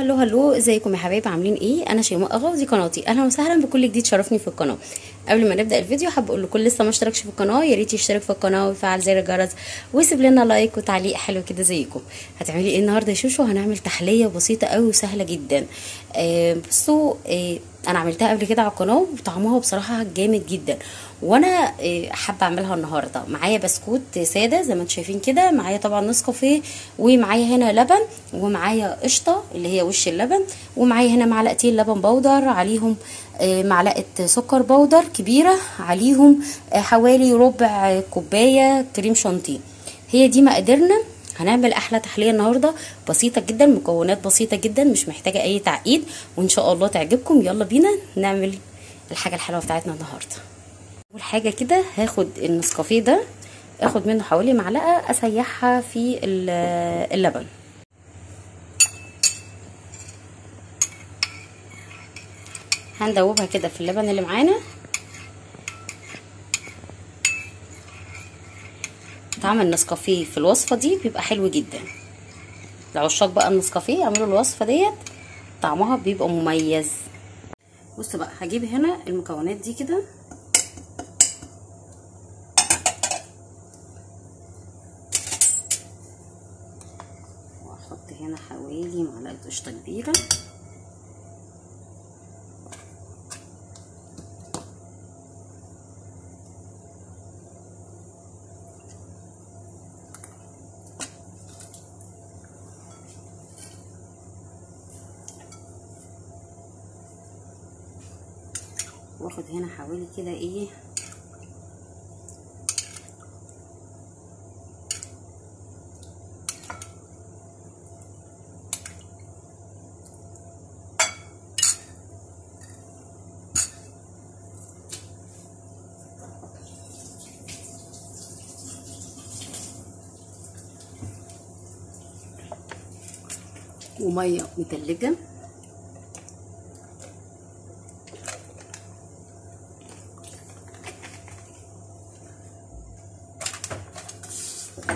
hello hello، ازيكم يا حبايب؟ عاملين ايه؟ انا شيماء اغا ودي قناتي. اهلا وسهلا بكل جديد شرفني في القناة. قبل ما نبدا الفيديو حابة اقول لكل لسه ما اشتركش في القناة يا ريت يشترك في القناة ويفعل زر الجرس ويسيب لنا like وتعليق حلو كده زيكم. هتعملي ايه النهارده يا شوشو؟ هنعمل تحلية بسيطة قوي وسهلة جدا. بصوا، انا عملتها قبل كده على القناة وطعمها بصراحة جامد جدا، وانا حابة اعملها النهارده. معايا بسكوت ساده زي ما انتم شايفين كده، معايا طبعا نسكافيه، ومعايا هنا لبن، ومعايا قشطه اللي هي وش اللبن، ومعايا هنا معلقتين لبن بودر عليهم معلقه سكر بودر كبيرة، عليهم حوالي ربع كوباية كريم شانتيه. هي دي مقاديرنا. هنعمل احلى تحلية النهارده، بسيطة جدا، مكونات بسيطة جدا، مش محتاجه اي تعقيد، وان شاء الله تعجبكم. يلا بينا نعمل الحاجة الحلوة بتاعتنا النهارده. اول حاجة كده هاخد النسكافيه ده، اخد منه حوالي معلقه اسيحها في اللبن. هندوبها كده في اللبن اللي معانا. طعم النسكافيه في الوصفة دي بيبقى حلو جدا. لعشاق بقى النسكافيه يعملوا الوصفة ديت، طعمها بيبقى مميز. بصوا بقى، هجيب هنا المكونات دي كده، واحط هنا حوالي معلقه قشطه كبيرة، واخد هنا حوالي كده ايه ومية متلجه.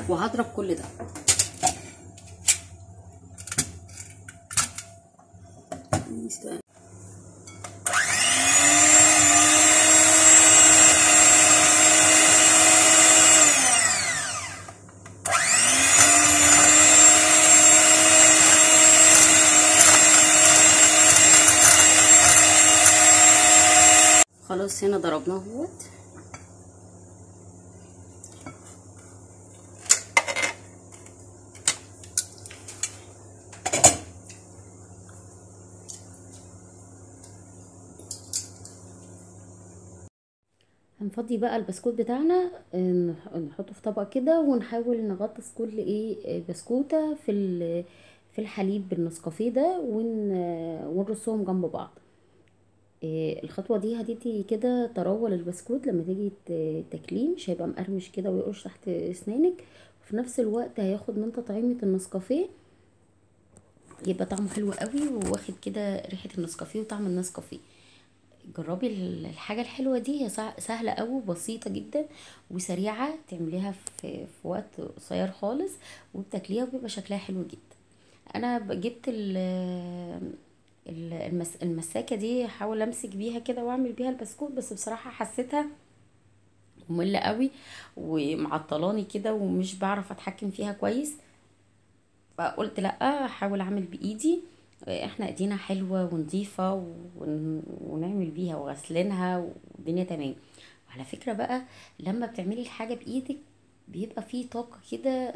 وهضرب كل ده. خلاص هنا ضربناه اهوت. هنفضي بقى البسكوت بتاعنا، نحطه في طبق كده، ونحاول نغطس كل ايه بسكوته في الحليب بالنسكافيه ده، ونرصهم جنب بعض. الخطوة دي هتدي كده طراوه للبسكوت لما تيجي تاكليه، مش هيبقى مقرمش كده ويقرش تحت اسنانك، وفي نفس الوقت هياخد من تطعيمه النسكافيه، يبقى طعمه حلو قوي وواخد كده ريحه النسكافيه وطعم النسكافيه. جربي الحاجة الحلوة دي، هي سهلة قوي وبسيطة جدا وسريعة، تعمليها في وقت قصير خالص، وبتاكليها وبيبقى شكلها حلو جدا. انا جبت المساكه دي، احاول امسك بيها كده واعمل بيها البسكوت، بس بصراحة حسيتها مملة قوي ومعطلاني كده ومش بعرف اتحكم فيها كويس، فقلت لا احاول اعمل بايدي. احنا ايدينا حلوة ونظيفه ونعمل بيها وغسلينها والدنيا تمام. وعلى فكرة بقى، لما بتعملي الحاجة بايدك بيبقى فيه طاقة كده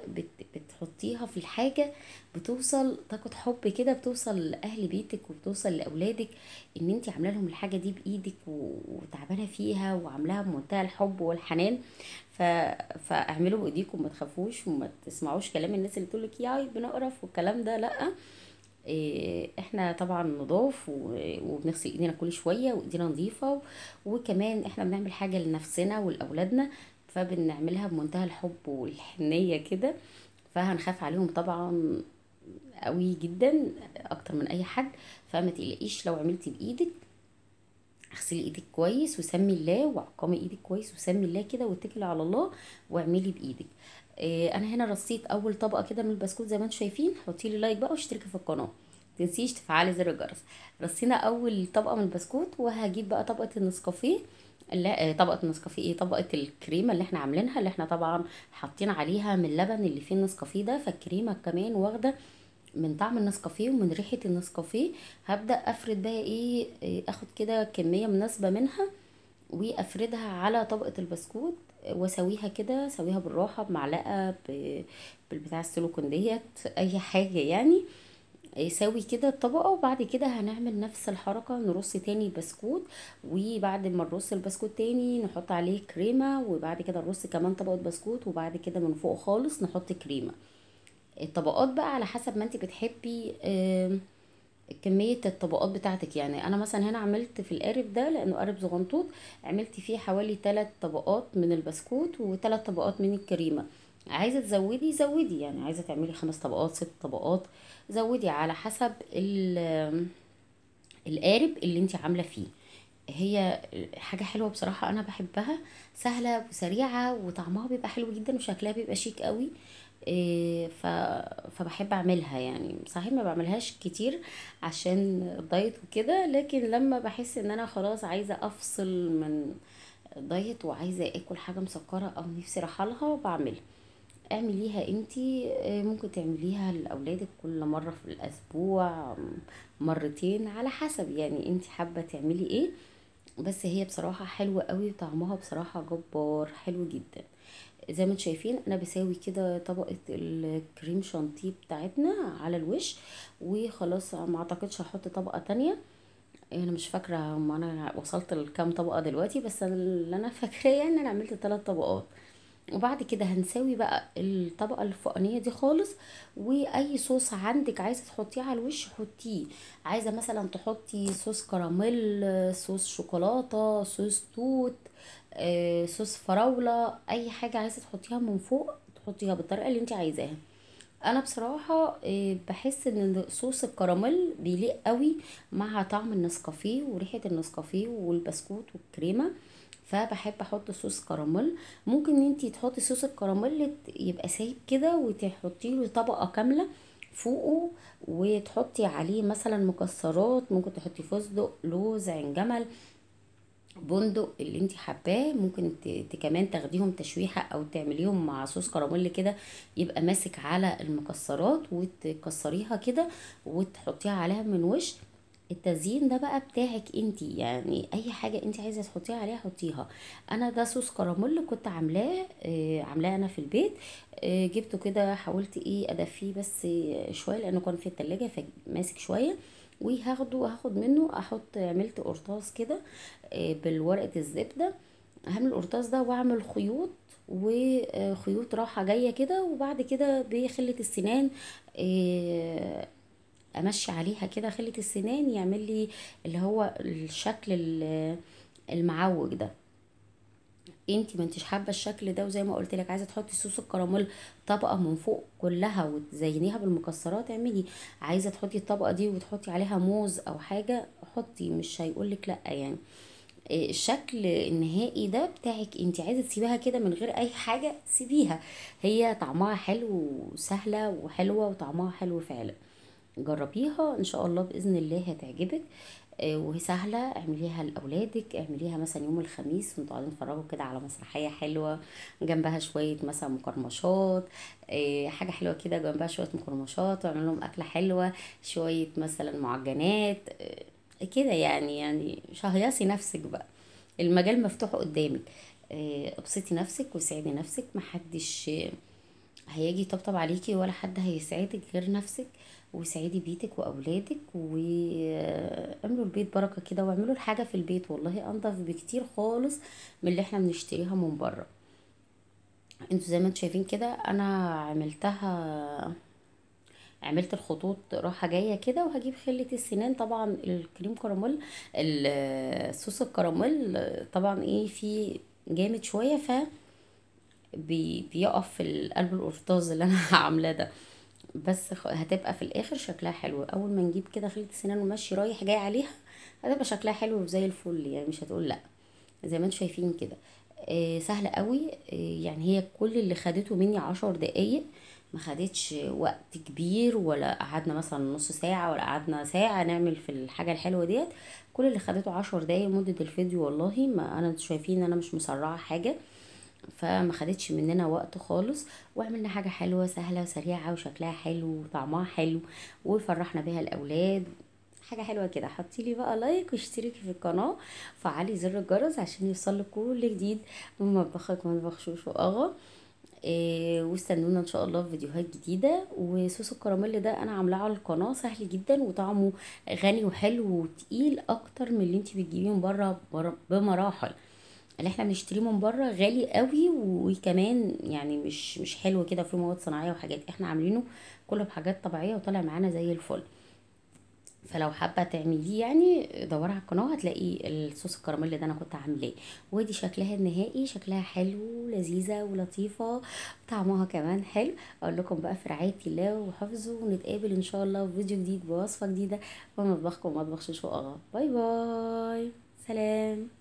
بتحطيها في الحاجة، بتوصل طاقة حب كده، بتوصل لاهل بيتك وبتوصل لاولادك ان انت عامله لهم الحاجة دي بايدك وتعبانه فيها وعاملاها بمنتهى الحب والحنان. فاعملوا بايديكم، ما تخافوش وما تسمعوش كلام الناس اللي تقولك يا بنقرف والكلام ده، لا. احنا طبعا نضاف وبنغسل ايدينا كل شوية وايدينا نظيفة، وكمان احنا بنعمل حاجة لنفسنا ولاولادنا، فبنعملها بمنتهى الحب والحنيه كده، فهنخاف عليهم طبعا قوي جدا اكتر من اي حد. فما تقلقيش لو عملتي بايدك، اغسلي ايدك كويس وسمي الله، وعقمي ايدك كويس وسمي الله كده، واتكلي على الله واعملي بايدك. انا هنا رصيت اول طبقه كده من البسكوت زي ما انتم شايفين. حطي لي like بقى واشتركي في القناة. تنسيش تفعلي زر الجرس. رصينا اول طبقه من البسكوت، وهجيب بقى طبقه النسكافيه، لا طبقه النسكافيه ايه، طبقه الكريمة اللي احنا عاملينها، اللي احنا طبعا حاطين عليها من اللبن اللي فيه النسكافيه ده، فالكريمه كمان واخده من طعم النسكافيه ومن ريحه النسكافيه. هبدا افرد بقى ايه، اخد كده كمية مناسبة منها وافردها على طبقه البسكوت، واسويها كده، سويها بالراحة بمعلقه بالبتاع السيليكون ديت، اي حاجة يعني. سوي كده الطبقة، وبعد كده هنعمل نفس الحركة، نرص تاني بسكوت، وبعد ما نرص البسكوت تاني نحط عليه كريمة، وبعد كده نرص كمان طبقه بسكوت، وبعد كده من فوق خالص نحط كريمة. الطبقات بقى على حسب ما انت بتحبي كمية الطبقات بتاعتك. يعني انا مثلا هنا عملت في القارب ده، لانه قارب زغنطوط، عملت فيه حوالي 3 طبقات من البسكوت و3 طبقات من الكريمة. عايزة تزودي زودي، يعني عايزة تعملي 5 طبقات 6 طبقات زودي على حسب القارب اللي انت عاملة فيه. هي حاجة حلوة بصراحة، انا بحبها، سهلة وسريعة وطعمها بيبقى حلو جدا وشكلها بيبقى شيك قوي. فبحب اعملها. يعني صحيح ما بعملهاش كتير عشان الدايت وكده، لكن لما بحس ان انا خلاص عايزة افصل من دايت وعايزة اكل حاجة مسكرة او نفسي راحلها بعملها. اعمليها انتي، ممكن تعمليها لاولادك كل مرة في الاسبوع، مرتين، على حسب يعني انتي حابة تعملي ايه. بس هي بصراحة حلوة قوي، طعمها بصراحة جبار، حلو جدا. زي ما انتم شايفين انا بساوي كده طبقة الكريم شانتيه بتاعتنا على الوش، وخلاص ما اعتقدش هحط طبقة تانية. انا مش فاكرة ما انا وصلت لكام طبقة دلوقتي، بس اللي انا فاكراه ان انا عملت 3 طبقات. وبعد كده هنساوي بقى الطبقة الفوقانية دي خالص، واي صوص عندك عايزة تحطيه على الوش حطيه. عايزة مثلا تحطي صوص كراميل، صوص شوكولاتة، صوص توت، صوص فراولة، اي حاجة عايزة تحطيها من فوق تحطيها بالطريقة اللي انت عايزاها. انا بصراحة بحس ان صوص الكراميل بيليق قوي مع طعم النسكافيه وريحة النسكافيه والبسكوت والكريمة، فبحب احط صوص كراميل. ممكن ان انتي تحطي صوص الكراميل يبقى سايب كده وتحطي له طبقة كاملة فوقه، وتحطي عليه مثلا مكسرات، ممكن تحطي فستق، لوز، عين جمل، بندق، اللي انتي حباه. ممكن كمان تاخديهم تشويحة او تعمليهم مع صوص كراميل كده يبقى ماسك على المكسرات، وتكسريها كده وتحطيها عليها من وش. التزيين ده بقى بتاعك انتي، يعني اي حاجة انتي عايزة تحطيها عليها حطيها. انا ده صوص كراميل كنت عاملاه انا في البيت، جبته كده حاولت ادفيه بس شوية لانه كان في التلاجة فماسك شوية، وهاخده هاخد منه احط. عملت قرطاس كده، بالورقة الزبدة، هعمل القرطاس ده واعمل خيوط، وخيوط راحة جاية كده، وبعد كده بخلة السنان، امشي عليها كده خلة السنان، يعمل لي اللي هو الشكل المعوج ده. انتي ما انتش حابة الشكل ده، وزي ما قلت لك عايزه تحطي صوص الكراميل طبقه من فوق كلها وتزينيها بالمكسرات اعملي. عايزه تحطي الطبقة دي وتحطي عليها موز او حاجة حطي، مش هيقولك لا. يعني الشكل النهائي ده بتاعك انتي، عايزه تسيبيها كده من غير اي حاجة سيبيها، هي طعمها حلو وسهلة وحلوه وطعمها حلو فعلا. جربيها ان شاء الله باذن الله هتعجبك، وهي سهلة. اعمليها لاولادك، اعمليها مثلا يوم الخميس وانتوا قاعدين تتفرجوا كده على مسرحية حلوة جنبها شوية مثلا مقرمشات، حاجة حلوة كده جنبها شوية مقرمشات، واعمل لهم اكله حلوة، شوية مثلا معجنات، كده يعني شهيصي نفسك بقى، المجال مفتوح قدامك. ابسطي نفسك وسعدي نفسك، محدش هيجي يطبطب عليكي ولا حد هيسعدك غير نفسك. وسعيدي بيتك واولادك، واعملوا البيت بركة كده، واعملوا الحاجة في البيت، والله انضف بكتير خالص من اللي احنا بنشتريها من بره. انتوا زي ما انتوا شايفين كده انا عملت الخطوط راحة جاية كده، وهجيب خله السنان. طبعا الكريم كراميل، الصوص الكراميل طبعا فيه جامد شوية، ف بيقف في قلب القرطاس اللي انا عاملاه ده، بس هتبقى في الاخر شكلها حلو. اول ما نجيب كده خلة السنان ومشي رايح جاي عليها هتبقى شكلها حلو وزي الفل، يعني مش هتقول لا. زي ما انتم شايفين كده، سهلة قوي، يعني هي كل اللي خدته مني 10 دقايق ما خدتش وقت كبير، ولا قعدنا مثلا نص ساعة ولا قعدنا ساعة نعمل في الحاجة الحلوة ديت. كل اللي خدته 10 دقايق مده الفيديو، والله ما انا، انتوا شايفين ان انا مش مسرعة حاجة، فما خدتش مننا وقت خالص، وعملنا حاجة حلوة سهلة وسريعة وشكلها حلو وطعمها حلو، وفرحنا بيها الاولاد. حاجة حلوة كده. حطي لي بقى like واشتركي في القناة، فعلي زر الجرس عشان يوصلك كل جديد من مطبخك مطبخ شوشو اغا. واستنونا ان شاء الله في فيديوهات جديدة. وصوص الكراميل ده انا عاملاه على القناة، سهل جدا وطعمه غني وحلو وتقيل اكتر من اللي انت بتجيبيه من بره بمراحل. اللي احنا بنشتريه من بره غالي قوي، وكمان يعني مش حلو كده، فيه مواد صناعية وحاجات. احنا عاملينه كله بحاجات طبيعية وطالع معانا زي الفل. فلو حابة تعمليه يعني دوري على القناة هتلاقي الصوص الكراميل ده انا كنت عاملاه. ودي شكلها النهائي، شكلها حلو ولذيذه ولطيفة، طعمها كمان حلو. اقول لكم بقى في رعاية الله وحفظه، ونتقابل ان شاء الله في فيديو جديد بوصفه جديدة من مطبخكم مطبخ شوشو اغا. bye bye، سلام.